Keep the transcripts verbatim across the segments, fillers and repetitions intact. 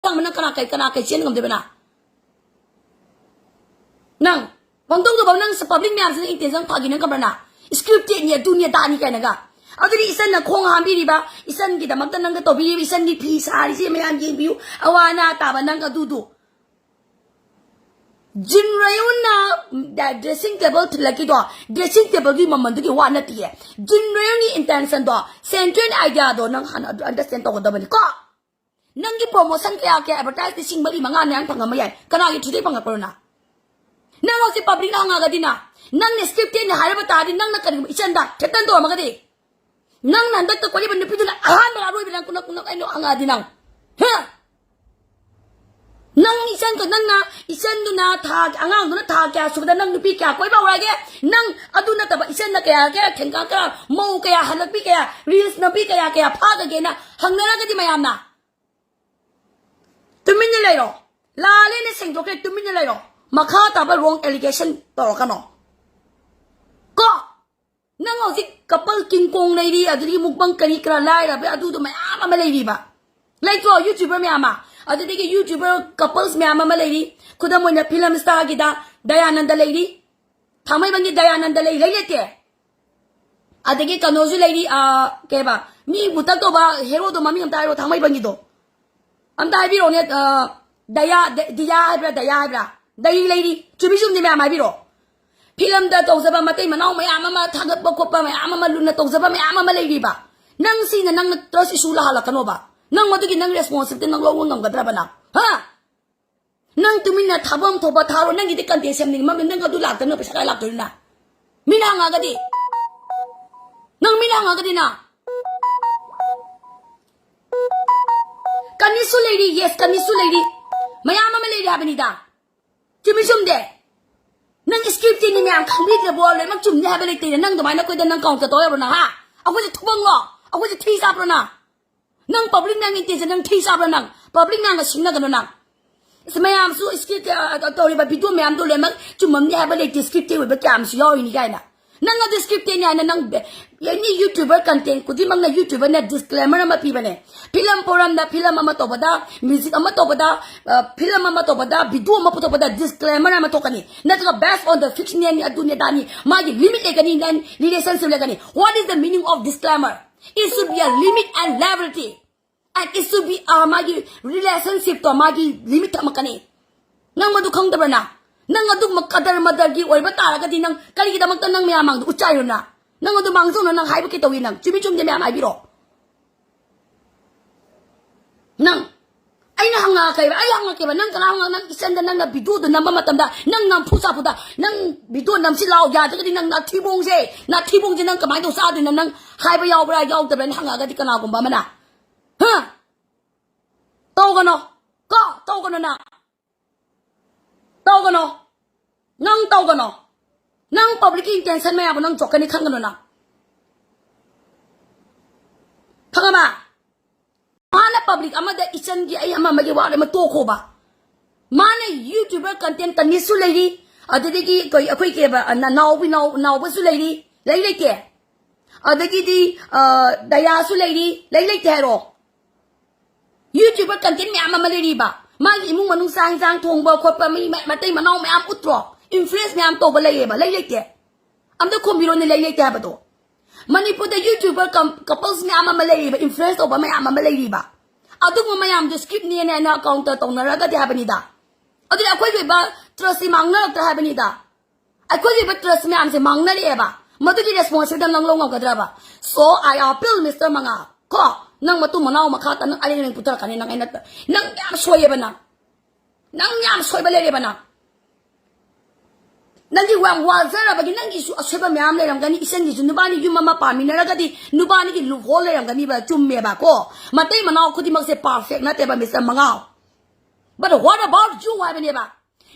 ꯇꯥꯡꯕ ꯅꯪ ꯀꯅꯥ ꯀꯩ ꯀꯅꯥ ꯀꯩ ꯆꯦꯟ ꯉꯝꯗꯣꯏꯕ ꯅꯪ? ꯅꯪ ꯄꯪꯇꯧ ꯇꯧꯕ ꯅꯪ ꯄꯕ꯭ꯂꯤꯛ ꯃꯌꯥꯝꯁꯤꯅ ꯏꯟꯇꯦꯟꯁꯟ ꯐꯥꯒꯤ ꯅꯪ ꯈꯪꯕ꯭ꯔꯥ ꯅꯪ? ꯁꯀ꯭ꯔꯤꯞꯇꯦꯠꯅꯤ ꯑꯗꯨꯅꯤ ꯑꯗꯥꯅꯤ ꯀꯥꯏꯅꯒ꯫ ꯑꯗꯨꯗꯤ ꯏꯆꯟꯅ ꯈꯣꯡ ꯍꯥꯝꯕꯤꯔꯤꯕ, ꯏꯆꯟꯒꯤꯗꯃꯛꯇ ꯅꯪꯒ ꯇꯧꯕꯤꯔꯤꯕ, ꯏꯆꯟꯒꯤ ꯐꯤ ꯁꯥꯔꯤꯁꯦ ꯃꯌꯥꯝ ꯌꯦꯡꯕꯤꯌꯨ, ꯑꯋꯥ ꯑꯅꯥ ꯇꯥꯕ ꯅꯪ ꯑꯗꯨꯗꯨ꯫ ꯖꯤꯟ ꯔꯌꯨꯟꯅ ꯗ꯭ꯔꯦꯁꯤꯡ ꯇꯦꯕꯜ ꯊꯤꯜꯂꯛꯈꯤꯗꯣ, ꯗ꯭ꯔꯦꯁꯤꯡ ꯇꯦꯕꯜꯒꯤ ꯃꯃꯜꯗꯨꯒꯤ ꯋꯥ ꯅꯠꯇꯤꯌꯦ꯫ ꯖꯤꯟ ꯔꯌꯨꯟꯒꯤ ꯏꯟꯇꯦꯟꯁꯟꯗꯣ, ꯁꯦꯟꯇ꯭ꯔꯦꯜ ꯑꯥꯏꯗꯤꯌꯥꯗꯣ ꯅꯪ ꯍꯥꯟꯅ ꯑꯟꯗꯔꯁꯇꯦꯟ ꯇꯧꯒꯗꯕꯅꯤꯀꯣ꯫ ꯅꯪꯒꯤ ꯄ꯭ꯔꯣꯃꯣꯁꯟ ꯀꯌꯥ ꯀꯌꯥ ꯑꯦꯗꯚꯔꯇꯥꯏꯁ ꯂꯤꯁꯤꯡ ꯃꯔꯤ ꯃꯉꯥ ꯃꯌꯥꯝ ꯐꯪꯉꯝꯕ ꯌꯥꯏ, ꯀꯅꯥꯒꯤ ꯊ꯭ꯔꯨꯗꯩ ꯐꯪꯉꯛꯄꯅꯣ ꯅꯪ? ꯅꯪ ꯍꯧꯖꯤꯛ ꯄꯕ꯭ꯂꯤꯛꯅ ꯍꯪꯉꯒꯗꯤ ꯅꯪ, ꯅꯪꯅ ꯁꯀ꯭ꯔꯤꯞꯇꯦꯠꯅꯤ ꯍꯥꯏꯔꯕ ꯇꯥꯔꯗꯤ ꯅꯪꯅ ꯀꯔꯤꯒꯨꯝꯕ ꯏꯆꯟꯗ ꯊ꯭ꯔꯦꯇꯟ ꯇꯧꯔꯝꯃꯒꯗꯤ, ꯅꯪꯅ ꯍꯟꯗꯛꯇ ꯀꯣꯏꯔꯤꯕ ꯅꯨꯄꯤꯗꯨꯅ ꯑꯍꯥꯟꯕ ꯑꯔꯣꯏꯕ ꯅꯪ ꯀꯨꯅ ꯀꯨꯅ ꯑꯩꯅ ꯍꯪꯉꯛꯑꯗꯤ ꯅꯪ, ꯍꯦ? ꯅꯪ ꯏꯆꯟꯗꯣ, ꯅꯪꯅ ꯏꯆꯟꯗꯨꯅ ꯊꯥ, ꯑꯉꯥꯡꯗꯨꯅ ꯊꯥ ꯀꯌꯥ ꯁꯨꯕꯗ ꯅꯪ ꯅꯨꯄꯤ ꯀꯌꯥ ꯀꯣꯏꯕ ꯍꯧꯔꯛꯑꯒꯦ? ꯅꯪ ꯑꯗꯨ ꯅꯠꯇꯕ ꯏꯆꯟꯅ ꯀꯌꯥ ꯀꯌꯥ ꯊꯦꯡꯀꯥ ꯀꯌꯥ, ꯃꯧ ꯀꯌꯥ ꯍꯜꯂꯛꯄꯤ ꯀꯌꯥ, ꯔꯤꯜꯁ ꯅꯝꯕꯤ ꯀꯌꯥ ꯀꯌꯥ ꯐꯥꯒꯒꯦꯅ ꯍꯪꯅꯔꯒꯗꯤ ꯃꯌꯥꯝꯅ ꯇꯨꯃꯤꯟꯅ ꯂꯩꯔꯣ꯫ ꯂꯥꯜꯂꯦꯅ ꯁꯦꯡꯗꯣꯛꯈ꯭ꯔꯦ, ꯇꯨꯃꯤꯟꯅ ꯂꯩꯔꯣ꯫ ꯃꯈꯥ ꯇꯥꯕ ꯔꯣꯡ ꯑꯦꯂꯤꯒꯦꯁꯟ ꯇꯧꯔꯛꯀꯅꯣ ꯀꯣ꯫ ꯅꯪ ꯍꯧꯖꯤꯛ ꯀꯄꯜ ꯀꯤꯡ ꯀꯣꯡ ꯂꯩꯔꯤ, ꯑꯗꯨꯗꯒꯤ ꯃꯨꯛꯕꯪ ꯀꯔꯤ ꯀꯔꯥ ꯂꯥꯏꯔꯕ ꯑꯗꯨꯗꯣ ꯃꯌꯥꯝ ꯑꯃ ꯂꯩꯔꯤꯕ, ꯂꯩꯇ꯭ꯔꯣ? ꯌꯨꯇ꯭ꯌꯨꯕꯔ ꯃꯌꯥꯝ ꯑꯃ, ꯑꯗꯨꯗꯒꯤ ꯌꯨꯇ꯭ꯌꯨꯕꯔ ꯀꯄꯜꯁ ꯃꯌꯥꯝ ꯑꯃ ꯂꯩꯔꯤ꯫ ꯈꯨꯗꯝ ꯑꯣꯏꯅ ꯐꯤꯂꯝ ꯁ꯭ꯇꯥꯔꯒꯤꯗ ꯗꯌꯥꯅꯟꯗ ꯂꯩꯔꯤ, ꯊꯥꯡꯃꯩꯕꯟꯒꯤ ꯗꯌꯥꯅꯟꯗ ꯂꯩ, ꯂꯩ ꯂꯩꯇꯦ? ꯑꯗꯒꯤ ꯀꯩꯅꯣꯁꯨ ꯂꯩꯔꯤ, ꯑꯥ, ꯀꯩꯕ, ꯃꯤ ꯃꯨꯇꯛ ꯇꯧꯕ ꯍꯦꯔꯣꯗꯣ ꯃꯃꯤꯡ ꯑꯝꯇ ꯍꯥꯏꯔꯣ, ꯊꯥꯡꯃꯩꯕꯟꯒꯤꯗꯣ ꯑꯝꯇ ꯍꯥꯏꯕꯤꯔꯛꯑꯣꯅꯦ꯫ ꯑꯥ, ꯗꯌꯥ, ꯗ-, ꯗꯤꯌꯥ ꯍꯥꯏꯕ꯭ꯔꯥ, ꯗꯌꯥ ꯍꯥꯏꯕ꯭ꯔꯥ? ꯂꯩꯔꯤ, ꯂꯩꯔꯤ, ꯆꯨꯝꯃꯤ ꯆꯨꯝꯗꯤ ꯃꯌꯥꯝ ꯍꯥꯏꯕꯤꯔꯛꯑꯣ꯫ ꯐꯤꯂꯝꯗ ꯇꯧꯖꯕ ꯃꯇꯩ ꯃꯅꯥꯎ ꯃꯌꯥꯝ ꯑꯃ, ꯊꯥꯒꯠꯄ ꯈꯣꯠꯄ ꯃꯌꯥꯝ ꯑꯃ, ꯂꯨꯅ ꯇꯧꯖꯕ ꯃꯌꯥꯝ ꯑꯃ ꯂꯩꯔꯤꯕ꯫ ꯅꯪ ꯁꯤꯅ ꯅꯪꯅ ꯇ꯭ꯔꯁ ꯏꯁꯨ ꯂꯥꯛꯍꯜꯂꯛꯀꯅꯣꯕ꯫ ꯅꯪ ꯃꯗꯨꯒꯤ ꯅꯪ ꯔꯦꯁꯄꯣꯟꯁꯤꯕꯤꯂꯤꯇꯤ ꯅꯪ ꯂꯧꯕ ꯉꯝꯒꯗ꯭ꯔꯕ ꯅꯪ? ꯍꯥ? ꯅꯪ ꯇꯨꯃꯤꯟꯅ ꯊꯥꯐꯝ ꯊꯣꯛꯄ ꯊꯥꯔꯣ꯫ ꯅꯪꯒꯤꯗꯤ ꯀꯟꯇꯦꯟ ꯁꯦꯝꯅꯤꯡꯕ ꯑꯃ, ꯅꯪ ꯑꯗꯨ ꯂꯥꯛꯇꯅ ꯄꯩꯁꯥ ꯀꯥꯏ ꯂꯥꯛꯇꯣꯏꯅꯣ ꯅꯪ? ꯃꯤꯅ ꯍꯪꯉꯒꯗꯤ? ꯅꯪ ꯃꯤꯅ ꯍꯪꯉꯒꯗꯤ ꯅꯪ? ꯀꯅꯤꯁꯁꯨ ꯂꯩꯔꯤ, ꯌꯦꯁ, ꯀꯅꯤꯁꯁꯨ ꯂꯩꯔꯤ꯫ ꯃꯌꯥꯝ ꯑꯃ ꯂꯩꯔꯤ ꯍꯥꯏꯕꯅꯤꯗ꯫ ꯆꯨꯝꯃꯤ ꯆꯨꯝꯗꯦ? ꯅꯪ ꯁꯀ꯭ꯔꯤꯞꯇꯤꯡꯅꯤ ꯃꯌꯥꯝ ꯈꯪꯕꯤꯗ꯭ꯔꯕꯣ? ꯂꯣꯏꯅꯃꯛ ꯆꯨꯝꯅꯤ ꯍꯥꯏꯕ ꯂꯩꯇꯦꯅꯦ꯫ ꯅꯪ ꯑꯗꯨꯃꯥꯏꯅ ꯑꯩꯈꯣꯏꯗ ꯅꯪ ꯀꯥꯎꯟꯇꯔ ꯇꯧ ꯌꯥꯕ꯭ꯔꯣ ꯅꯪ, ꯍꯥ? ꯑꯩꯈꯣꯏꯁꯦ ꯊꯨꯕꯪꯂꯣ? ꯑꯩꯈꯣꯏꯁꯦ ꯊꯤ ꯆꯥꯕ꯭ꯔꯣ ꯅꯪ? ꯅꯪ ꯄꯕ꯭ꯂꯤꯛ ꯃꯌꯥꯝꯒꯤ ꯏꯟꯇꯦꯟꯁꯟ ꯅꯪ ꯊꯤ ꯆꯥꯕ꯭ꯔꯣ ꯅꯪ? ꯄꯕ꯭ꯂꯤꯛ ꯃꯌꯥꯝꯒ ꯁꯤꯡꯅꯒꯅꯣ ꯅꯪ꯫ ꯑꯁ, ꯃꯌꯥꯝꯁꯨ ꯁꯀ꯭ꯔꯤꯞ, ꯑ, ꯇꯧꯔꯤꯕ ꯚꯤꯗꯤꯑꯣ ꯃꯌꯥꯝꯗꯣ ꯂꯣꯏꯅꯃꯛ ꯆꯨꯝꯃꯝꯅꯤ ꯍꯥꯏꯕ ꯂꯩꯇꯦ, ꯁꯀ꯭ꯔꯤꯞꯇꯦꯠ ꯑꯣꯏꯕ ꯀꯌꯥ ꯑꯃꯁꯨ ꯌꯥꯎꯔꯤꯅꯤ ꯀꯥꯏꯅ꯫ ꯅꯪ ꯑꯗꯨ script ꯇꯦꯅꯤ ꯍꯥꯏꯅ ꯅꯪ ꯕꯦ-, any YouTuber content ꯈꯨꯗꯤꯡꯃꯛꯅ YouTuberꯅ disclaimer ꯑꯃ ꯄꯤꯕꯅꯦ꯫ ꯐꯤꯂꯝ ꯄꯣꯔꯝꯗ, ꯐꯤꯂꯝ ꯑꯃ ꯇꯧꯕꯗ, music ꯑꯃ ꯇꯧꯕꯗ, ꯑ, ꯐꯤꯂꯝ ꯑꯃ ꯇꯧꯕꯗ, video ꯑꯃ ꯄꯨꯊꯣꯛꯄꯗ disclaimer ꯑꯃ ꯊꯣꯛꯀꯅꯤ꯫ ꯅꯠꯇ꯭ꯔꯒ based on the fictionꯅꯤ, ꯑꯗꯨꯅꯤ ꯑꯗꯥꯅꯤ, ꯃꯥꯒꯤ limit ꯂꯩꯒꯅꯤ, ꯅꯪ relationship ꯂꯩꯒꯅꯤ꯫ What is the meaning of disclaimer? It should be a limit and liability. And it should be, uh, ꯃꯥꯒꯤ relationshipꯇꯣ ꯃꯥꯒꯤ limit ꯊꯝꯃꯛꯀꯅꯤ꯫ ꯅꯪ ꯃꯗꯨ ꯈꯪꯗꯕ꯭ꯔꯥ ꯅꯪ? ꯅꯪ ꯑꯗꯨꯒꯨꯝꯕ ꯀꯗꯔ ꯃꯗꯔꯒꯤ ꯑꯣꯏꯕ ꯇꯥꯔꯒꯗꯤ ꯅꯪ ꯀꯔꯤꯒꯤꯗꯃꯛꯇ ꯅꯪ ꯃꯌꯥꯝ ꯃꯥꯡꯗ ꯎꯠꯆꯥꯏꯔꯣ ꯅꯪ? ꯅꯪ ꯑꯗꯨ ꯃꯥꯡꯖꯧꯅ ꯅꯪ ꯍꯥꯏꯕ ꯀꯩ ꯇꯧꯏ ꯅꯪ? ꯆꯨꯝꯃꯤ ꯆꯨꯝꯗꯦ ꯃꯌꯥꯝ ꯍꯥꯏꯕꯤꯔꯣ꯫ ꯅꯪ, ꯑꯩꯅ ꯍꯪꯉꯛꯑꯀꯦꯕ, ꯑꯩ ꯍꯪꯉꯛꯀꯦꯕ, ꯅꯪ ꯀꯅꯥ ꯍꯪꯉꯛ-, ꯅꯪ ꯏꯆꯟꯗ ꯅꯪꯅ videoꯗꯣ ꯅꯝꯕ ꯃꯇꯝꯗ ꯅꯪ ꯅꯝꯐꯨ ꯁꯥꯐꯨꯗ ꯅꯪ video ꯅꯝꯁꯤ ꯂꯥꯎ ꯌꯥꯗ꯭ꯔꯒꯗꯤ ꯅꯪ ꯅꯥꯊꯤꯕꯣꯡꯁꯦ, ꯅꯥꯊꯤꯕꯣꯡꯁꯦ ꯅꯪ ꯀꯃꯥꯏꯅ ꯇꯧ ꯆꯥꯗꯣꯏꯅꯣ? ꯅꯪ ꯍꯥꯏꯕ ꯌꯥꯎꯕ꯭ꯔꯥ ꯌꯥꯎꯗꯕ꯭ꯔꯥꯅ ꯍꯪꯉꯛꯑꯒꯗꯤ ꯀꯅꯥꯒꯨꯝꯕ ꯑꯃꯅ? ꯍꯥ? ꯇꯧꯒꯅꯣ꯫ ꯀꯣ? ꯇꯧꯒꯅꯣ ꯅꯪ꯫ ꯇꯧꯒꯅꯣ꯫ ꯅꯪ ꯇꯧꯒꯅꯣ꯫ ꯅꯪ publicꯀꯤ intention ꯃꯌꯥꯝꯗꯣ ꯅꯪ ꯆꯣꯛꯀꯅꯤ ꯈꯪꯒꯅꯣ ꯅꯪ꯫ ꯈꯪꯉꯕ? ꯃꯥꯅ public ꯑꯃꯗ ꯏꯆꯟꯒꯤ ꯑꯩ ꯑꯃ ꯑꯃꯒꯤ ꯋꯥ ꯑꯃ ꯇꯣꯛꯈꯣꯕ꯫ ꯃꯥꯅ YouTuber content ꯇꯅꯤꯁꯁꯨ ꯂꯩꯔꯤ, ꯑꯗꯨꯗꯒꯤ ꯀꯩ ꯑꯩꯈꯣꯏ ꯀꯩꯕ, ꯅ-, ꯅꯥꯎꯕꯤ ꯅꯥꯎ-, ꯅꯥꯎꯕꯁꯨ ꯂꯩꯔꯤ, ꯂꯩ ꯂꯩꯇꯦ? ꯑꯗꯒꯤꯗꯤ, ꯑ, ꯗꯌꯥꯁꯨ ꯂꯩꯔꯤ, ꯂꯩ ꯂꯩꯇꯦ ꯍꯥꯏꯔꯣ? YouTuber content ꯃꯌꯥꯝ ꯑꯃ ꯂꯩꯔꯤꯕ, ꯃꯥꯒꯤ ꯏꯃꯨꯡ ꯃꯅꯨꯡ ꯆꯥꯛ ꯏꯟꯁꯥꯡ ꯊꯣꯡꯕ ꯈꯣꯠꯄ, ꯃꯤ ꯃ-, ꯃꯇꯩ ꯃꯅꯥꯎ ꯃꯌꯥꯝ ꯎꯠꯇ꯭ꯔꯣ? Influence ꯃꯌꯥꯝ ꯇꯧꯕ ꯂꯩꯌꯦꯕ, ꯂꯩ ꯂꯩꯇꯦ? ꯑꯝꯇ ꯈꯨꯝꯕꯤꯔꯣꯅꯦ, ꯂꯩ ꯂꯩꯇꯦ ꯍꯥꯏꯕꯗꯣ꯫ ꯃꯅꯤꯄꯨꯔꯗ YouTuber com-, couples ꯃꯌꯥꯝ ꯑꯃ ꯂꯩꯔꯤꯕ, influence ꯇꯧꯕ ꯃꯌꯥꯝ ꯑꯃ ꯂꯩꯔꯤꯕ, ꯑꯗꯨꯒꯨꯝꯕ ꯃꯌꯥꯝꯗꯣ scriptꯅꯦꯅ ꯍꯥꯏꯅ counter ꯇꯧꯅꯔꯒꯗꯤ ꯍꯥꯏꯕꯅꯤꯗ꯫ ꯑꯗꯨꯗꯤ ꯑꯩꯈꯣꯏꯒꯤ ꯑꯣꯏꯕ trustꯁꯤ ꯃꯥꯡꯅꯔꯛꯇ꯭ꯔꯥ ꯍꯥꯏꯕꯅꯤꯗ꯫ ꯑꯩꯈꯣꯏꯒꯤ ꯑꯣꯏꯕ trust ꯃꯌꯥꯝꯁꯦ ꯃꯥꯡꯅꯔꯛꯑꯦꯕ, ꯃꯗꯨꯒꯤ responsibility ꯅꯪ ꯂꯧ ꯉꯝꯒꯗ꯭ꯔꯕ? So I appeal, Mister ꯃꯉꯥꯜ, ꯀꯣ, ꯅꯪ ꯃꯇꯨ ꯃꯅꯥꯎ ꯃꯈꯥ ꯇꯥꯅ ꯑꯔꯦꯡ ꯑꯔꯦꯡ ꯄꯨꯊꯔꯛꯀꯅꯤ ꯅꯪ, ꯑꯩꯅ, ꯅꯪ ꯌꯥꯝ ꯁꯣꯏꯌꯦꯕ ꯅꯪ꯫ ꯅꯪ ꯌꯥꯝ ꯁꯣꯏꯕ ꯂꯩꯔꯦꯕ ꯅꯪ꯫ ꯅꯪꯒꯤ ꯌꯥꯝ ꯋꯥꯖꯔꯕꯒꯤ ꯅꯪꯒꯤꯁꯨ ꯑꯁꯣꯏꯕ ꯃꯌꯥꯝ ꯂꯩꯔꯝꯒꯅꯤ, ꯏꯆꯟꯒꯤꯁꯨ ꯅꯨꯕꯥꯅꯤ ꯌꯨꯝ ꯑꯃ ꯄꯥꯟꯃꯤꯟꯅꯔꯒꯗꯤ ꯅꯨꯕꯥꯅꯤꯒꯤ loophole ꯂꯩꯔꯝꯒꯅꯤꯕ, ꯆꯨꯝꯃꯦꯕ ꯀꯣ, ꯃꯇꯩ ꯃꯅꯥꯎ ꯈꯨꯗꯤꯡꯃꯛꯁꯦ perfect ꯅꯠꯇꯦꯕ Mister ꯃꯉꯥꯜ꯫ But what about you ꯍꯥꯏꯕꯅꯦꯕ꯫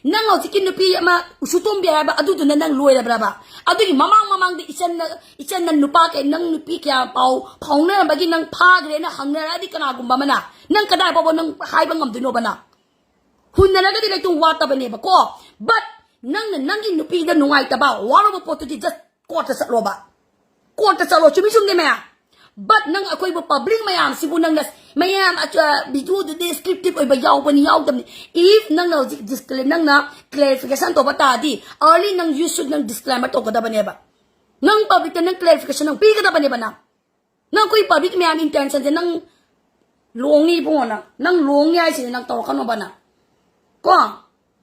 ꯅꯪ ꯍꯧꯖꯤꯛꯀꯤ ꯅꯨꯄꯤ ꯑꯃ ꯎꯁꯨꯇꯣꯝꯕꯤ ꯍꯥꯏꯕ ꯑꯗꯨꯗꯨꯅ ꯅꯪ ꯂꯣꯏꯔꯕ꯭ꯔꯕ? ꯑꯗꯨꯒꯤ ꯃꯃꯥꯡ ꯃꯃꯥꯡꯗ ꯏꯆꯟꯅ, ꯏꯆꯟꯅ ꯅꯨꯄꯥ ꯀꯩ, ꯅꯪ ꯅꯨꯄꯤ ꯀꯌꯥ ꯄꯥꯎ ꯐꯥꯎꯅꯔꯝꯕꯒꯤ ꯅꯪ ꯐꯥꯈ꯭ꯔꯦꯅ ꯍꯪꯅꯔꯛꯑꯗꯤ ꯀꯅꯥꯒꯨꯝꯕ ꯑꯃꯅ ꯅꯪ ꯀꯗꯥꯏ ꯐꯥꯎꯕ ꯅꯪ ꯍꯥꯏꯕ ꯉꯝꯗꯣꯏꯅꯣꯕ ꯅꯪ? ꯍꯨꯟꯅꯔꯒꯗꯤ ꯂꯩꯇꯣꯡ ꯋꯥꯠꯇꯕꯅꯦꯕꯀꯣ꯫ But ꯅꯪꯅ ꯅꯪꯒꯤ ꯅꯨꯄꯤꯗ ꯅꯨꯡꯉꯥꯏꯇꯕ, ꯋꯥꯔꯧꯕ ꯄꯣꯠꯇꯨꯗꯤ just ꯀꯣꯔꯠꯇ ꯆꯠꯂꯣꯕ꯫ ꯀꯣꯔꯠꯇ ꯆꯠꯂꯣ, ꯆꯨꯝꯃꯤ ꯆꯨꯝꯗꯦ ꯃꯌꯥꯝ? But ꯅꯪ ꯑꯩꯈꯣꯏꯕꯨ ꯄꯕ꯭ꯂꯤꯛ ꯃꯌꯥꯝꯁꯤꯕꯨ ꯅꯪꯅ, ꯃꯌꯥꯝ ꯚꯤꯗꯤꯑꯣꯗꯨꯗꯤ ꯁ꯭ꯀ꯭ꯔꯤꯞꯇꯦꯠ ꯑꯣꯏꯕ ꯌꯥꯎꯕꯅꯤ ꯌꯥꯎꯗꯕꯅꯤ? If ꯅꯪꯅ ꯍꯧꯖꯤꯛ ꯗꯤꯁꯀ꯭ꯂꯦ ꯅꯪꯅ ꯀ꯭ꯂꯦꯔꯤꯐꯤꯀꯦꯁꯟ ꯇꯧꯕ ꯇꯥꯔꯗꯤ, early ꯅꯪ you should ꯅꯪ ꯗꯤꯁꯀ꯭ꯂꯦꯃꯔ ꯇꯧꯒꯗꯕꯅꯦꯕ꯫ ꯅꯪ ꯄꯕ꯭ꯂꯤꯛꯇ ꯅꯪ ꯀ꯭ꯂꯦꯔꯤꯐꯤꯀꯦꯁꯟ ꯅꯪ ꯄꯤꯒꯗꯕꯅꯦꯕ꯫ ꯅꯪ ꯅꯪ ꯑꯩꯈꯣꯏ ꯄꯕ꯭ꯂꯤꯛ ꯃꯌꯥꯝ ꯏꯟꯇꯦꯟꯁꯟꯁꯦ ꯅꯪ ꯂꯣꯡꯅꯤ ꯏꯕꯨꯡꯉꯣ, ꯅꯪ ꯅꯪ ꯂꯣꯡꯅꯤ ꯍꯥꯏꯁꯤꯅꯦ ꯅꯪ ꯇꯧꯔꯛꯀꯅꯣꯕ ꯅꯪ, ꯀꯣ?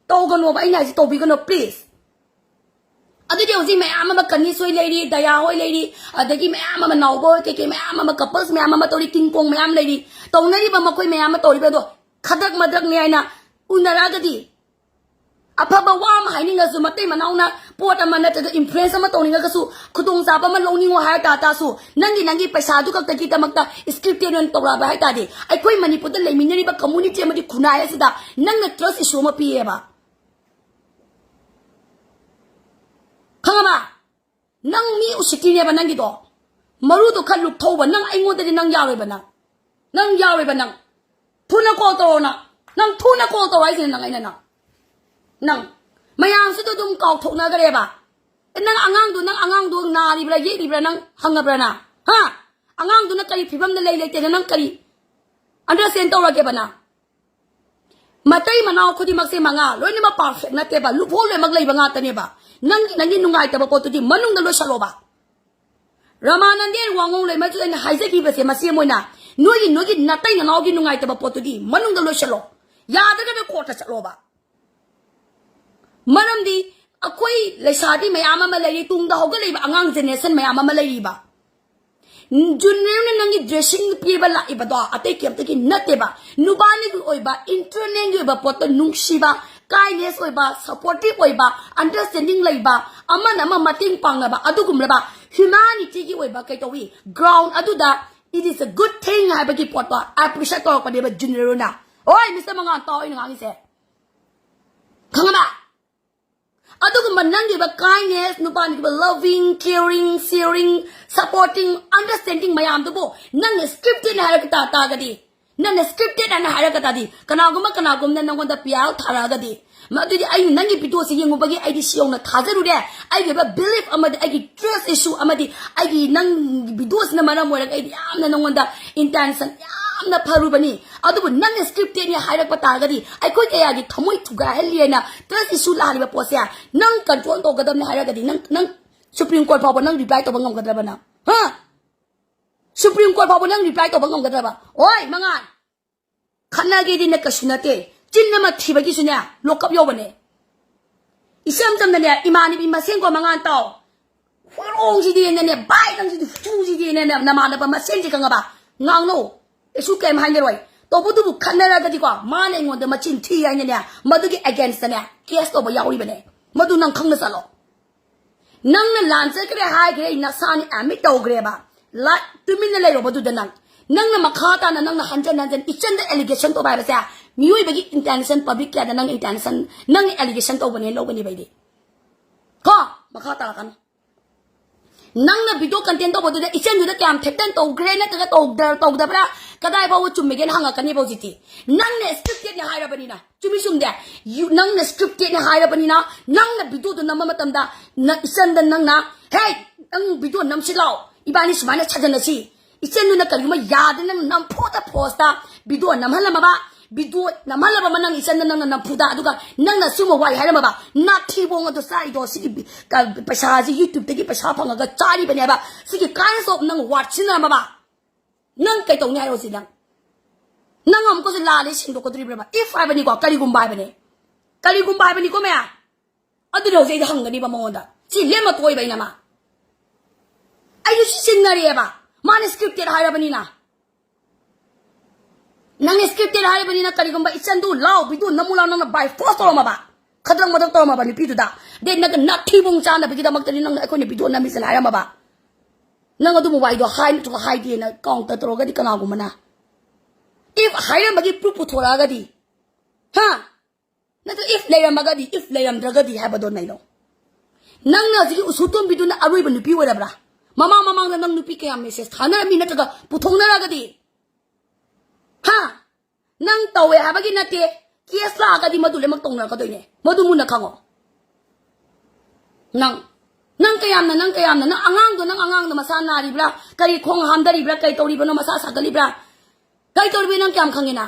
ꯇꯧꯒꯅꯣꯕ, ꯑꯩꯅ ꯍꯥꯏꯁꯦ ꯇꯧꯕꯤꯒꯅꯣ please꯫ ꯑꯗꯨꯗꯤ ꯍꯧꯖꯤꯛ ꯃꯌꯥꯝ ꯑꯃ ꯀꯅꯤꯁ ꯍꯣꯏ ꯂꯩꯔꯤ, ꯗꯌꯥ ꯍꯣꯏ ꯂꯩꯔꯤ, ꯑꯗꯒꯤ ꯃꯌꯥꯝ ꯑꯃ ꯅꯥꯎꯕ ꯍꯣꯏ, ꯀꯩꯀꯩ ꯃꯌꯥꯝ ꯑꯃ ꯀꯄꯜꯁ ꯃꯌꯥꯝ ꯑꯃ ꯇꯧꯔꯤ, ꯀꯤꯡ ꯀꯣꯡ ꯃꯌꯥꯝ ꯂꯩꯔꯤ꯫ ꯇꯧꯅꯔꯤꯕ ꯃꯈꯣꯏ ꯃꯌꯥꯝ ꯑꯃ ꯇꯧꯔꯤꯕ ꯑꯗꯣ ꯈꯗ꯭ꯔꯛ ꯃꯗ꯭ꯔꯛꯅꯤ ꯍꯥꯏꯅ ꯎꯅꯔꯛꯑꯒꯗꯤ, ꯑꯐꯕ ꯋꯥ ꯑꯃ ꯍꯥꯏꯅꯤꯡꯉꯁꯨ, ꯃꯇꯩ ꯃꯅꯥꯎꯅ ꯄꯣꯠ ꯑꯃ ꯅꯠꯇ꯭ꯔꯒ ꯏꯟꯐ꯭ꯂꯨꯌꯦꯟꯁ ꯑꯃ ꯇꯧꯅꯤꯡꯉꯒꯁꯨ, ꯈꯨꯗꯣꯡꯆꯥꯕ ꯑꯃ ꯂꯧꯅꯤꯡꯉꯣ ꯍꯥꯏ ꯇꯥ ꯇꯥꯁꯨ, ꯅꯪꯒꯤ ꯅꯪꯒꯤ ꯄꯩꯁꯥꯗꯨ ꯈꯛꯇꯒꯤꯗꯃꯛꯇ ꯁ꯭ꯀ꯭ꯔꯤꯞꯇꯦꯠ ꯑꯣꯏꯅ ꯇꯧꯔꯛꯑꯕ ꯍꯥꯏ ꯇꯥꯔꯗꯤ, ꯑꯩꯈꯣꯏ ꯃꯅꯤꯄꯨꯔꯗ ꯂꯩꯃꯤꯟꯅꯔꯤꯕ ꯀꯝꯃꯨꯅꯤꯇꯤ ꯑꯃꯗꯤ ꯈꯨꯟꯅꯥꯏ ꯑꯁꯤꯗ ꯅꯪꯅ ꯇ꯭ꯔꯁ ꯏꯁꯨ ꯑꯃ ꯄꯤꯌꯦꯕ꯫ ꯈꯪꯉꯕ? ꯅꯪ ꯃꯤ ꯎꯁꯤꯠꯇ꯭ꯔꯤꯅꯦꯕ ꯅꯪꯒꯤꯗꯣ꯫ ꯃꯔꯨꯗꯣ ꯈꯔ ꯂꯨꯞꯊꯧꯕ꯫ ꯅꯪ ꯑꯩꯉꯣꯟꯗꯗꯤ ꯅꯪ ꯌꯥꯔꯣꯏꯕ ꯅꯪ꯫ ꯅꯪ ꯌꯥꯔꯣꯏꯕ ꯅꯪ꯫ ꯊꯨꯅ ꯀꯣꯜ ꯇꯧꯔꯣ ꯅꯪ꯫ ꯅꯪ ꯊꯨꯅ ꯀꯣꯜ ꯇꯧꯔꯣ ꯍꯥꯏꯁꯤꯅꯦ ꯅꯪ ꯑꯩꯅ ꯅꯪ꯫ ꯅꯪ꯫ ꯃꯌꯥꯝꯁꯤꯗ ꯑꯗꯨꯝ ꯀꯥꯎꯊꯣꯛꯅꯈ꯭ꯔꯦꯕ꯫ ꯑꯦ, ꯅꯪ ꯑꯉꯥꯡꯗꯣ, ꯅꯪ ꯑꯉꯥꯡꯗꯣ ꯅꯥꯔꯤꯕ꯭ꯔꯥ ꯌꯦꯛꯂꯤꯕ꯭ꯔꯥ ꯅꯪ ꯍꯪꯉꯕ꯭ꯔꯥ ꯅꯪ? ꯍꯥ? ꯑꯉꯥꯡꯗꯨꯅ ꯀꯔꯤ ꯐꯤꯕꯝꯗ ꯂꯩ ꯂꯩꯇꯦꯗ ꯅꯪ ꯀꯔꯤ ꯑꯟꯗꯔꯁ꯭ꯇꯦꯟ ꯇꯧꯔꯒꯦꯕ ꯅꯪ? ꯃꯇꯩ ꯃꯅꯥꯎ ꯈꯨꯗꯤꯡꯃꯛꯁꯦ ꯃꯉꯥ ꯂꯣꯏꯅꯃꯛ ꯄꯥꯔꯐꯦꯛ ꯅꯠꯇꯦꯕ, ꯂꯨꯞꯍꯣꯜ ꯂꯣꯏꯅꯃꯛ ꯂꯩꯕ ꯉꯥꯛꯇꯅꯦꯕ꯫ ꯅꯪꯒꯤ ꯅꯪꯒꯤ ꯅꯨꯡꯉꯥꯏꯇꯕ ꯄꯣꯠꯇꯨꯗꯤ ꯃꯅꯨꯡꯗ ꯂꯣꯏꯁꯜꯂꯣꯕ꯫ ꯔꯃꯥꯅꯟꯗꯦꯟ ꯋꯥꯉꯧ ꯂꯩꯃꯁꯨ ꯑꯩꯅ ꯍꯥꯏꯖꯈꯤꯕꯁꯦ ꯃꯁꯤ ꯑꯃ ꯑꯣꯏꯅ ꯅꯣꯏꯒꯤ ꯅꯣꯏꯒꯤ ꯅꯇꯩ ꯅꯅꯥꯎꯒꯤ ꯅꯨꯡꯉꯥꯏꯇꯕ ꯄꯣꯠꯇꯨꯗꯤ ꯃꯅꯨꯡꯗ ꯂꯣꯏꯁꯜꯂꯣ꯫ ꯌꯥꯗ꯭ꯔꯒꯅ ꯀꯣꯔꯠꯇ ꯆꯠꯂꯣꯕ꯫ ꯃꯔꯝꯗꯤ ꯑꯩꯈꯣꯏ ꯂꯩꯁꯥꯕꯤ ꯃꯌꯥꯝ ꯑꯃ ꯂꯩꯔꯤ, ꯇꯨꯡꯗ ꯍꯧꯒꯠꯂꯛꯏꯕ ꯑꯉꯥꯡ ꯖꯦꯅꯦꯔꯦꯁꯟ ꯃꯌꯥꯝ ꯑꯃ ꯂꯩꯔꯤꯕ꯫ ꯖꯨꯅꯤꯌꯔꯅ ꯅꯪꯒꯤ ꯗ꯭ꯔꯦꯁꯤꯡ ꯄꯤꯕ ꯂꯥꯛꯏꯕꯗꯣ ꯑꯇꯩ ꯀꯩꯝꯇꯒꯤ ꯅꯠꯇꯦꯕ꯫ ꯅꯨꯄꯥꯅꯤꯒꯤ ꯑꯣꯏꯕ ꯏꯟꯇꯔꯅꯦꯜꯒꯤ ꯑꯣꯏꯕ ꯄꯣꯠꯇ ꯅꯨꯡꯁꯤꯕ, ꯀꯥꯏꯟꯅꯦꯁ ꯑꯣꯏꯕ, ꯁꯄꯣꯔꯇꯤꯞ ꯑꯣꯏꯕ, ꯑꯟꯗꯔꯁ꯭ꯇꯦꯟꯗꯤꯡ ꯂꯩꯕ, ꯑꯃꯅ ꯑꯃ ꯃꯇꯦꯡ ꯄꯥꯡꯅꯕ, ꯑꯗꯨꯒꯨꯝꯂꯕ ꯍ꯭ꯌꯨꯃꯥꯅꯤꯇꯤꯒꯤ ꯑꯣꯏꯕ ꯀꯩꯇꯧꯏ ꯒ꯭ꯔꯥꯎꯟ ꯑꯗꯨꯗ it is a good thing ꯍꯥꯏꯕꯒꯤ ꯄꯣꯠꯇꯣ ꯑꯦꯄ꯭ꯔꯤꯁꯤꯌꯦꯠ ꯇꯧꯔꯛꯄꯅꯦꯕ ꯖꯨꯅꯤꯌꯔꯅ꯫ ꯍꯣꯏ ꯃꯤꯁꯇꯔ ꯃꯉꯥꯜ ꯇꯥꯎ ꯑꯩꯅ ꯉꯥꯡꯉꯤꯁꯦ, ꯈꯪꯉꯕ? ꯑꯗꯨꯒꯨꯝꯕ ꯅꯪꯒꯤ ꯑꯣꯏꯕ ꯀꯥꯏꯟꯅꯦꯁ, ꯅꯨꯄꯥꯅꯤꯒꯤ ꯑꯣꯏꯕ ꯂꯚꯤꯡ, ꯀꯤꯌꯔꯤꯡ, ꯁꯤꯌꯔꯤꯡ, ꯁꯄꯣꯔꯇꯤꯡ, ꯑꯟꯗꯔꯁ꯭ꯇꯦꯟꯗꯤꯡ ꯃꯌꯥꯝꯗꯨꯕꯨ ꯅꯪꯅ ꯁ꯭ꯀ꯭ꯔꯤꯞꯇꯦꯠꯅ ꯍꯥꯏꯔꯛꯄ ꯇꯥ ꯇꯥꯔꯒꯗꯤ ꯅꯪꯅ scripted ꯍꯥꯏꯅ ꯍꯥꯏꯔꯛꯀ ꯇꯥꯔꯗꯤ, ꯀꯅꯥꯒꯨꯝꯕ ꯀꯅꯥꯒꯨꯝꯕꯅ ꯅꯪꯉꯣꯟꯗ ꯄꯤꯌꯥꯜ ꯊꯥꯔꯛꯑꯒꯗꯤ, ꯃꯗꯨꯗꯤ ꯑꯩꯅ ꯅꯪꯒꯤ videoꯁꯦ ꯌꯦꯡꯉꯨꯕꯒꯤ ꯑꯩꯗꯤ ꯁꯤ ꯌꯧꯅ ꯊꯥꯖꯔꯨꯔꯦ꯫ ꯑꯩꯒꯤ ꯑꯣꯏꯕ belief ꯑꯃꯗꯤ, ꯑꯩꯒꯤ trust issue ꯑꯃꯗꯤ, ꯑꯩꯒꯤ ꯅꯪ videoꯁꯤꯅ ꯃꯔꯝ ꯑꯣꯏꯔꯒ ꯑꯩꯗꯤ ꯌꯥꯝꯅ ꯅꯪꯉꯣꯟꯗ intention ꯌꯥꯝꯅ ꯐꯔꯨꯕꯅꯤ꯫ ꯑꯗꯨꯕꯨ ꯅꯪꯅ scriptedꯅꯤ ꯍꯥꯏꯔꯛꯄ ꯇꯥꯔꯒꯗꯤ, ꯑꯩꯈꯣꯏ ꯀꯌꯥꯒꯤ ꯊꯃꯣꯏ ꯊꯨꯒꯥꯏꯍꯜꯂꯤ ꯍꯥꯏꯅ trust issue ꯂꯥꯛꯍꯜꯂꯤꯕ ꯄꯣꯠꯁꯦ ꯅꯪ control ꯇꯧꯒꯗꯕꯅꯤ ꯍꯥꯏꯔꯒꯗꯤ, ꯅꯪ, ꯅꯪ Supreme Court ꯐꯥꯎꯕ ꯅꯪ reply ꯇꯧꯕ ꯉꯝꯒꯗ꯭ꯔꯕ ꯅꯪ? ꯍꯥ? Supreme Court ꯐꯥꯎꯕ ꯅꯪ reply ꯇꯧꯕ ꯉꯝꯒꯗ꯭ꯔꯕ? ꯑꯣꯏ, ꯃꯉꯥꯜ, ꯈꯠꯅꯒꯦꯗꯤꯅꯦ ꯀꯩꯁꯨ ꯅꯠꯇꯦ꯫ ꯆꯤꯟ ꯑꯃ ꯊꯤꯕꯒꯤꯁꯨꯅꯦ, lock up ꯌꯧꯕꯅꯦ꯫ ꯏꯆꯝ ꯆꯝꯅꯅꯦ, ꯏꯃꯥꯟꯅꯕꯤ ꯃꯁꯦꯟꯀꯣ, ꯃꯉꯥꯜ ꯇꯥꯎ꯫ ꯍꯣꯏꯔꯣꯡꯁꯤꯗꯤꯅꯅꯦ, ꯚꯥꯏ ꯅꯪꯁꯤꯗꯤ ꯍꯨꯏꯁꯤꯗꯤꯅꯅꯦ, ꯅꯃꯥꯟꯅꯕ ꯃꯁꯦꯟꯁꯤ ꯈꯪꯉꯕ? ꯉꯥꯡꯅꯧ꯫ ꯀꯩꯁꯨ ꯀꯩꯝ ꯍꯥꯏꯅꯔꯣꯏ꯫ ꯇꯧꯕꯗꯨꯕꯨ ꯈꯠꯅꯔꯒꯗꯤꯀꯣ, ꯃꯥꯅ ꯑꯩꯉꯣꯟꯗ ꯃꯆꯤꯟ ꯊꯤ ꯍꯥꯏꯅꯅꯦ, ꯃꯗꯨꯒꯤ againstꯇꯅꯦ case ꯇꯧꯕ ꯌꯥꯎꯔꯤꯕꯅꯦ꯫ ꯃꯗꯨ ꯅꯪ ꯈꯪꯅ ꯆꯠꯂꯣ꯫ ꯅꯪꯅ ꯂꯥꯟ ꯆꯠꯈ꯭ꯔꯦ ꯍꯥꯏꯈ꯭ꯔꯦ, ꯅꯁꯥꯅ admit ꯇꯧꯈ꯭ꯔꯦꯕ꯫ ꯂꯥ-, ꯇꯨꯃꯤꯟꯅ ꯂꯩꯔꯣꯕ ꯑꯗꯨꯗ ꯅꯪ꯫ ꯅꯪꯅ ꯃꯈꯥ ꯇꯥꯅ ꯅꯪꯅ ꯍꯟꯖꯟ ꯍꯟꯖꯟ ꯏꯆꯟꯗ allegation ꯇꯧꯕ ꯍꯥꯏꯕꯁꯦ, ꯃꯤꯑꯣꯏꯕꯒꯤ intention, public ꯀꯌꯥꯗ ꯅꯪ intention, ꯅꯪ allegation ꯇꯧꯕꯅꯦꯅ ꯂꯧꯒꯅꯦꯕ ꯑꯩꯗꯤ꯫ ꯀꯣ? ꯃꯈꯥ ꯇꯥꯔꯛꯀꯅꯨ꯫ ꯅꯪꯅ video content ꯇꯧꯕꯗꯨꯗ ꯏꯆꯟꯗꯨꯗ ꯀꯌꯥꯝ threaten ꯇꯧꯈ꯭ꯔꯦ ꯅꯠꯇ꯭ꯔꯒ ꯇꯧꯗ-, ꯇꯧꯗꯕ꯭ꯔꯥ? ꯀꯗꯥꯏ ꯐꯥꯎꯕ ꯆꯨꯝꯃꯒꯦꯅ ꯍꯪꯉꯛꯀꯅꯦꯕ ꯍꯧꯖꯤꯛꯇꯤ꯫ ꯅꯪꯅ scriptedꯅꯤ ꯍꯥꯏꯔꯕꯅꯤꯅ꯫ ꯆꯨꯝꯃꯤ ꯆꯨꯝꯗꯦ? You, ꯅꯪꯅ scriptedꯅꯤ ꯍꯥꯏꯔꯕꯅꯤꯅ, ꯅꯪꯅ videoꯗꯨ ꯅꯝꯕ ꯃꯇꯝꯗ ꯅ-, ꯏꯆꯟꯗ ꯅꯪꯅ, "Hey, ꯅꯪ video ꯅꯝꯁꯤ ꯂꯥꯎ, ꯏꯕꯥꯅꯤ ꯁꯨꯃꯥꯏꯅ ꯁꯥꯖꯟꯅꯁꯤ"꯫ ꯏꯆꯟꯗꯨꯅ ꯀꯔꯤꯒꯨꯝꯕ ꯌꯥꯗꯦ, ꯅꯪ ꯅꯝꯐꯨꯗ forceꯇ video ꯅꯝꯍꯜꯂꯝꯃꯕ, video ꯅꯝꯍꯜꯂꯕ ꯑꯃ ꯅꯪ ꯏꯆꯟꯗ ꯅꯪꯅ ꯅꯝꯐꯨꯗ, ꯑꯗꯨꯒ ꯅꯪꯅ ꯁꯤꯒꯨꯝꯕ ꯋꯥꯍꯩ ꯍꯥꯏꯔꯝꯃꯕ, ꯅꯥꯊꯤꯕꯣꯡ ꯑꯗꯣ ꯆꯥꯔꯤꯗꯣ ꯁꯤꯒꯤ ꯕꯤ-, ꯀ-, ꯄꯩꯁꯥꯁꯤ YouTubeꯇꯒꯤ ꯄꯩꯁꯥ ꯐꯪꯉꯒ ꯆꯥꯔꯤꯕꯅꯦ ꯍꯥꯏꯕ, ꯁꯤꯒꯤ kinds of ꯅꯪ word ꯁꯤꯖꯤꯟꯅꯔꯝꯃꯕ, ꯅꯪ ꯀꯩ ꯇꯧꯅꯤ ꯍꯥꯏꯔꯣ ꯁꯤ ꯅꯪ? ꯅꯪ ꯑꯃꯨꯛꯀꯁꯨ ꯂꯥꯜꯂꯦ ꯁꯦꯡꯗꯣꯛꯀꯗꯣꯔꯤꯕ꯭ꯔꯕ? If ꯍꯥꯏꯕꯅꯤꯀꯣ, ꯀꯔꯤꯒꯨꯝꯕ ꯍꯥꯏꯕꯅꯦ꯫ ꯀꯔꯤꯒꯨꯝꯕ ꯍꯥꯏꯕꯅꯤꯀꯣ ꯃꯌꯥꯝ꯫ ꯑꯗꯨꯅ ꯍꯧꯖꯤꯛ ꯑꯩꯗꯤ ꯍꯪꯒꯅꯤꯕ ꯃꯉꯣꯟꯗ꯫ ꯁꯤ ꯂꯦꯝꯃ ꯇꯣꯛꯏꯕ ꯑꯩꯅ ꯃꯥ꯫ ꯑꯩꯁꯨ ꯁꯤ ꯆꯤꯡꯅꯔꯛꯑꯦꯕ꯫ ꯃꯥꯅ scripted ꯍꯥꯏꯔꯕꯅꯤꯅ꯫ ꯅꯪꯅ scripted ꯍꯥꯏꯔꯕꯅꯤꯅ ꯀꯔꯤꯒꯨꯝꯕ ꯏꯆꯟꯗꯨ ꯂꯥꯎ, video ꯅꯝꯃꯨ ꯂꯥꯎ, ꯅꯪꯅ by force ꯇꯧꯔꯝꯃꯕ꯫ ꯈꯗ꯭ꯔꯛ ꯃꯗ꯭ꯔꯛ ꯇꯧꯔꯝꯃꯕ ꯅꯨꯄꯤꯗꯨꯗ꯫ ꯗꯦ ꯅꯪꯒ ꯅꯥꯊꯤꯕꯣꯡ ꯆꯥꯅꯕꯒꯤꯗꯃꯛꯇꯅꯤ ꯅꯪꯅ ꯑꯩꯈꯣꯏꯅ video ꯅꯝꯃꯤꯁꯤꯅ ꯍꯥꯏꯔꯝꯃꯕ꯫ ꯅꯪ ꯑꯗꯨꯝꯕ ꯋꯥꯍꯩꯗꯣ ꯍꯥꯏ ꯅꯠꯇ꯭ꯔꯒ ꯍꯥꯏꯗꯦꯅ counter ꯇꯧꯔꯒꯗꯤ ꯀꯅꯥꯒꯨꯝꯕꯅ? If ꯍꯥꯏꯔꯝꯕꯒꯤ proof ꯄꯨꯊꯣꯔꯛꯑꯒꯗꯤ? ꯍꯥ? ꯅꯠꯇ꯭ꯔ if ꯂꯩꯔꯝꯃꯒꯗꯤ, if ꯂꯩꯔꯝꯗ꯭ꯔꯒꯗꯤ ꯍꯥꯏꯕꯗꯣ ꯅꯩꯅꯧ꯫ ꯅꯪꯅ ꯍꯧꯖꯤꯛꯀꯤ ꯎꯁꯨꯇꯣꯝꯕꯤꯗꯨꯅ ꯑꯔꯣꯏꯕ ꯅꯨꯄꯤ ꯑꯣꯏꯔꯕ꯭ꯔꯥ? ꯃꯃꯥꯡ ꯃꯃꯥꯡꯗ ꯅꯪ ꯅꯨꯄꯤ ꯀꯌꯥꯝ message ꯊꯥꯅꯔꯝꯃꯤ ꯅꯠꯇ꯭ꯔꯒ ꯄꯨꯊꯣꯛꯅꯔꯒꯗꯤ? ꯍꯥ? ꯅꯪ ꯇꯧꯋꯦ ꯍꯥꯏꯕꯒꯤ ꯅꯠꯇꯦ, ꯀꯦꯁ ꯂꯥꯛꯑꯒꯗꯤ ꯃꯗꯨ ꯂꯣꯏꯅꯃꯛ ꯇꯧꯅꯔꯛꯀꯗꯣꯏꯅꯦ, ꯃꯗꯨ ꯃꯨꯟꯅ ꯈꯪꯉꯣ꯫ ꯅꯪ ꯅꯪ ꯀꯌꯥꯝꯅ ꯅꯪ ꯀꯌꯥꯝꯅ ꯅꯪ ꯑꯉꯥꯡꯗꯣ ꯅꯪ ꯑꯉꯥꯡꯗꯣ ꯃꯁꯥ ꯅꯥꯔꯤꯕ꯭ꯔꯥ, ꯀꯔꯤ ꯈꯣꯡ ꯍꯥꯝꯗꯔꯤꯕ꯭ꯔꯥ, ꯀꯔꯤ ꯇꯧꯔꯤꯕꯅꯣ, ꯃꯁꯥ ꯁꯥꯒꯠꯂꯤꯕ꯭ꯔꯥ, ꯀꯔꯤ ꯇꯧꯔꯤꯕꯅꯣ ꯅꯪ ꯀꯌꯥꯝ ꯈꯪꯉꯤꯅ?